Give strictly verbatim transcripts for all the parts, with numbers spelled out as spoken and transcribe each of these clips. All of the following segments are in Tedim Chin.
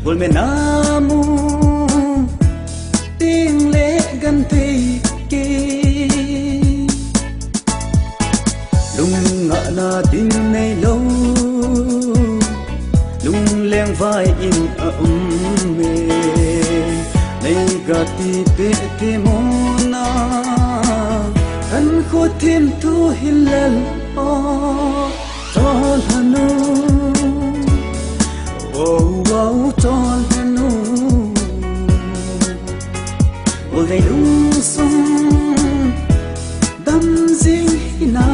Bawlmelna mu ding le gan thei kei. Lungngahna ding nei lo, lungleng vai in a um e. Nei ga ti peh te mawna, kan khut thim thu hin lel aw. Cawlhan uh, oh, oh, cawlhan uh. Bawlei lungsung dam zing hi na.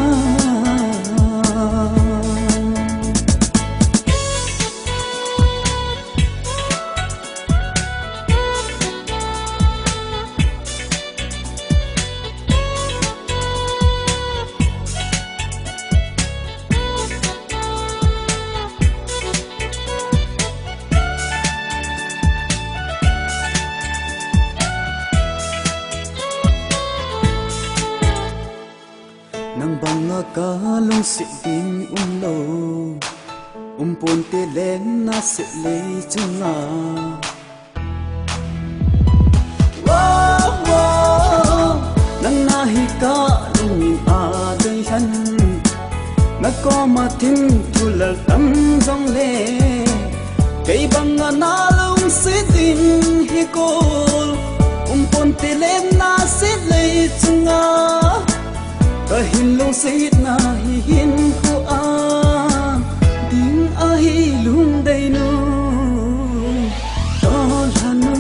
Nang banga ka lungsit ding um lo, um pon te len na seh lei cunga. Wow, wow, nang na hi ka lungin a dei han, na kawma thim thu lal tam zong le, kei banga na lungsit ding hi kul, um pon te len na seh lei cunga. Ka hin lungsit na hi hin khua ding ahi lungdei nu. Cawlhan uh,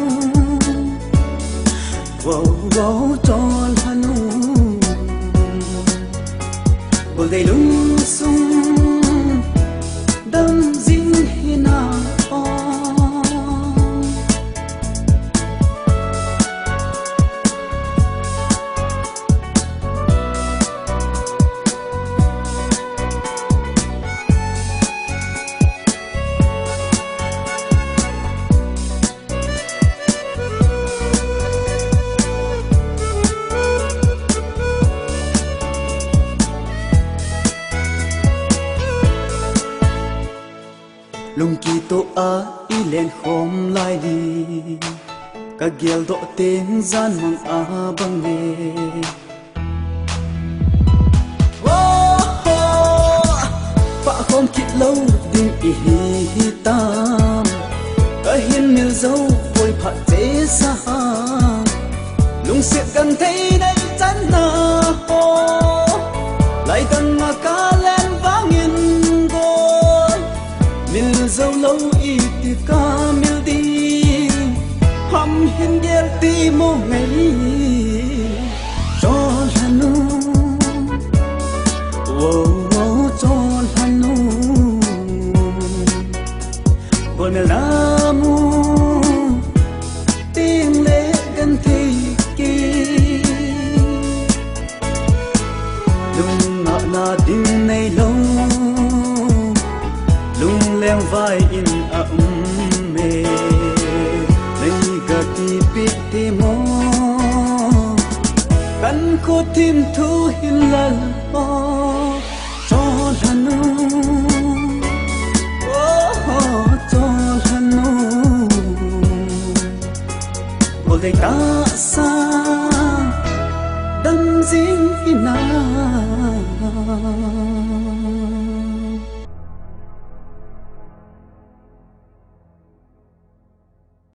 wow, wow, cawlhan uh. Bawlei lungsung dam zing hi na aw. Lungki tawh a i len khawm lai li, ka gial dawh teng zan mang a bang e. Pah khawm khit lo ding i hi hi tam, ka hin mil zo poi phat ce sa ha. Lungsiat kan thei dai can na haw, lai tang a ka len vangin gawl. Mil zo lo i tika mil ding, ham hin gel ti maw ngei. Cawlhan uh, wow, wow, cawlhan uh. Bawlmelna mu ding le gan thei kei. Lungngahna ding nei lo, lungleng vai in a um e. Nei ga tipih ti maw, kan khut thim thu hin lal maw. Cawlhan uh, oh, cawlhan uh. Bawlei taksa dam zing hi na.